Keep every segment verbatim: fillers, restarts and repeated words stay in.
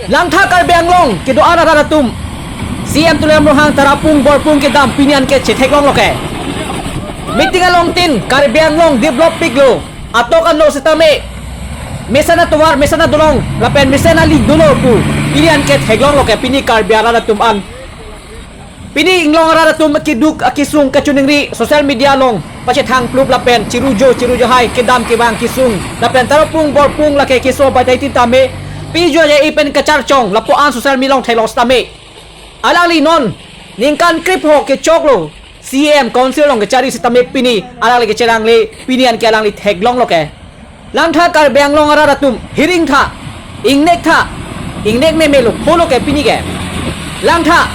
Langtha Karbi Anglong kedo-an arat atum, C M Tuliram Ronghang Tarapung Borpung kedam pini anke chetheklonglo ke. Meeting along tin Karbi Anglong develop piklo, atok ano sitame mesen atovar, mesen adolong lapen mesen ali dolo pu pini anke theklonglo ke pini Karbi arat atum an. Pini inglong arat atum keduk akesung kachiningri social media along pachethang plup lapen chirujo chirujo hai kedam kevang kesung lapen Tarapung Borpung lake keso batai tin tame piju aja ipen kacharchong lapu-an social media along theklong sitame alangli non ningkan krepho kechoklo C M Council along kechari sitame pini alangli kecherangle pini anke alangli theklonglo ke. Langtha Karbi Anglong arat atum hiring tha, ingnek tha, ingnek meme lo pholo ke pini ke. Langtha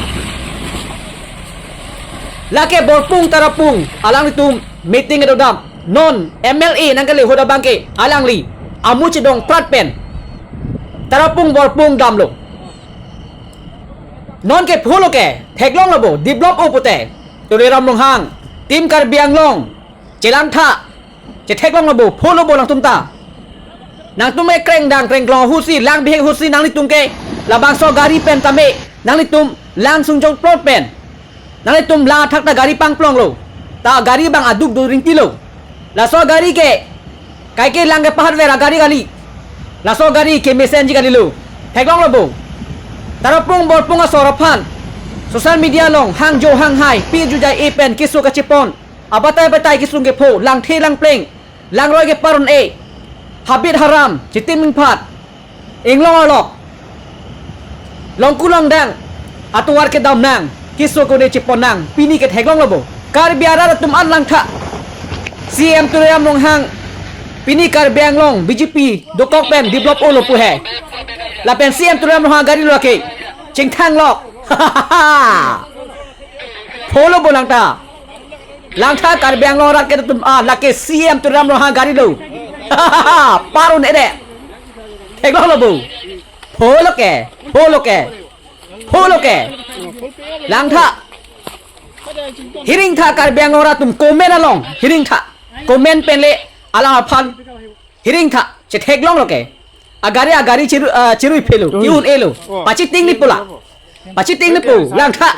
lake Borpung Tarapung alanglitum meeting kedodam non M L A nangkele hoda bangke alangli amu chedong prat pen Tarapung Borpung damlo. Non ke pholo ke theklonglo bo develop o pute Tuliram Ronghang, Team Karbi Anglong, chelangtha chetheklonglo bo pholo bo nangtum ta. Nangtum ke krengdang krengklong ahutsi lang bihek ahutsi nanglitum ke labangso gari pen tame nanglitum lang sungjong plot pen nanglitum lang athak ta gari pangplonglo. Ta gari bang aduk do ringtilo. Laso gari ke kaike lang ke pahat vera gari kali. Laso gari ke mesenji kalilo. Theklonglo bo. Tarapung Borpung asor aphan social media along hangjo hanghai piju aja ipen keso kachepon abatai batai kesung kepho, langthe langpleng, langroi keparon e, habit haram, chitim ingphat, inglong arlok, longku longdang atovar kedam nang, keso kone chepon nang, pini ke theklonglo bo. Karbi arat atum an langtha. C M Tuliram Ronghang pini Karbi Anglong B J P dokok pen develop olo pu he. Lapen C M Tuliram Ronghang gari lo ke chingthang lok. Pholo bo langtha. Langtha Karbi Anglong arat ke atum, ah, lake C M Tuliram Ronghang gari lo. Paron ede. Theklonglo bo. Pholo ke, pholo ke, pholo ke. Langtha. Hiring tha Karbi Anglong arat atum comment along. Hiring tha. Comment pen le alang aphan hiring tha, chetheklonglo ke. Agari, agari chiru, ah, chirui phelo, kiun elo. Pachiting ni pula. Pachiting ni pu, langtha.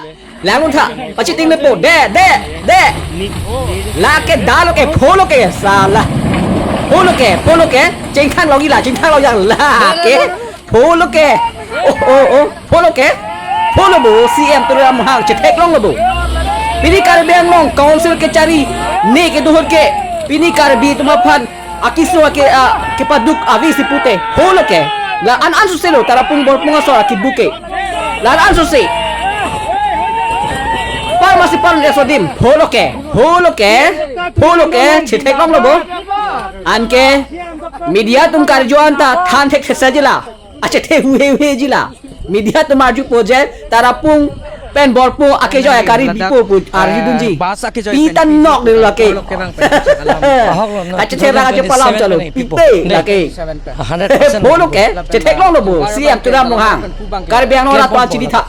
Langtha. Pachiting ni pu. De, de, de. Lake dalo ke, pholo ke, sala. Pholo ke, pholo ke. Chingthang lok ila, chingthang lok yang lake. Pholo ke. Oh, oh, oh. Pholo ke. Pholo bo, C M Tuliram Ronghang chetheklonglo bo. Pini Karbi Anglong Council kechari ne kedohot ke. Pini Karbi atum aphan akeso ake, ah, kepaduk ave si pute. Pholo ke. La an an sose lo, Tarapung Borpung asor akebuk ke. La an an sose. Par masi par ni asodim. Pholo ke. Pholo ke. Pholo ke. Chetheklonglo bo. Anke media atum karju anta than thek thesa jila. Achethe huhe huhe jila. Media atum arjupo je Tarapung pen Borpung akejoi akari bipo pu arjudunji. Bas akejoi pen pi tan nok dilo lake. Achethe ra ajo palam chalo. Pite lake. Pholo ke chetheklonglo bo. C M Tuliram Ronghang. Karbi Anglong arat aphan chini tha.